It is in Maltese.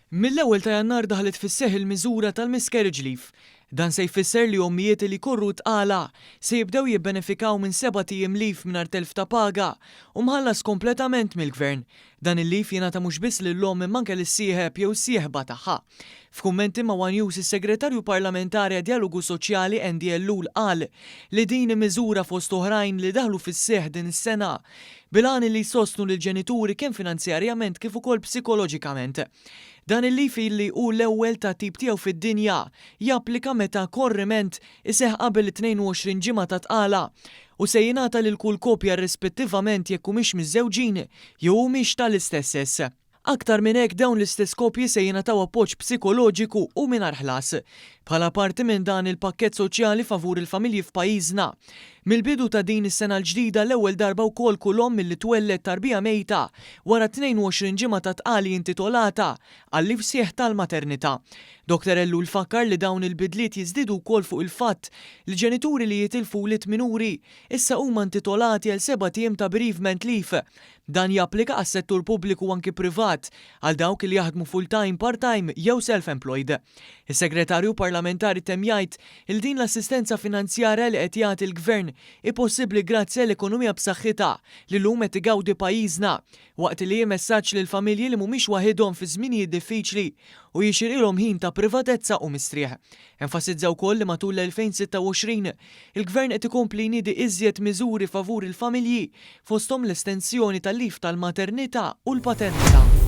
Mill-ewwel ta' Jannar daħlet fis-seħħ il-miżura tal-miscarriage leave. Dan se jfisser li ommijiet li jkorru tqala se jibdew jibbenefikaw minn sebat ijiem leave mingħajr telf ta' paga u mħallas kompletament mill-Gvern. Dan il-leave jingħata mhux biss lill-omm imma anke lis-sieħeb jew sieħba tagħha. F'kummenti ma' One News is-Segretarju Parlamentari għad-Djalogu Soċjali Andy Ellul qal li din hi miżura fost oħrajn li daħlu fis-seħħ din is-sena bil-għan li jsostnu lill-ġenituri kemm finanzjarjament kif ukoll psikoloġikament. Dan il-leave li hu l-ewwel ta' tip tiegħu fid-dinja japplika meta korriment iseħħ qabel it-22 ġimgħa ta' tqala u se jingħata lil kull koppja rispettivament jekk humiex miżżewġin jew humiex tal-istess sess. Aktar minn hekk dawn l-istess koppji se jingħataw appoġġ psikoloġiku u mingħajr ħlas. Bħala parti minn dan il-pakkett soċjali favur il-familji f'pajjiżna. Mill-bidu ta' din is-sena l-ġdida l-ewwel darba wkoll kull omm milli twelled tarbija mejta wara 22 ġimgħa ta' tqala intitolata għal leave sħiħ tal-maternità. Dr Ellul fakkar li dawn il-bidliet jiżdiedu wkoll fuq il-fatt li ġenituri li jitilfu wlied minuri issa huma intitolati għal sebat ijiem ta' bereavement leave. Dan japplika għas-settur pubbliku u anki privat, għal dawk li jaħdmu full-time, part-time jew self-employed. Is-Segretarju Parlamentari temm jgħid il din l-assistenza finanzjarja li qed jagħti l-Gvern hi possibbli grazzi għall-ekonomija b'saħħitha li llum qed igawdi pajjiżna, waqt li hi messaġġ lill-familji li mhumiex waħidhom fi żminijiet diffiċli u jixirqilhom ħin ta' privatezza u mistrieħ. Enfasizza wkoll li matul l-2026 il-Gvern qed ikompli jniedi iżjed miżuri favur il-familji fosthom l-estensjoni tal-leave tal-maternità u l-paternità.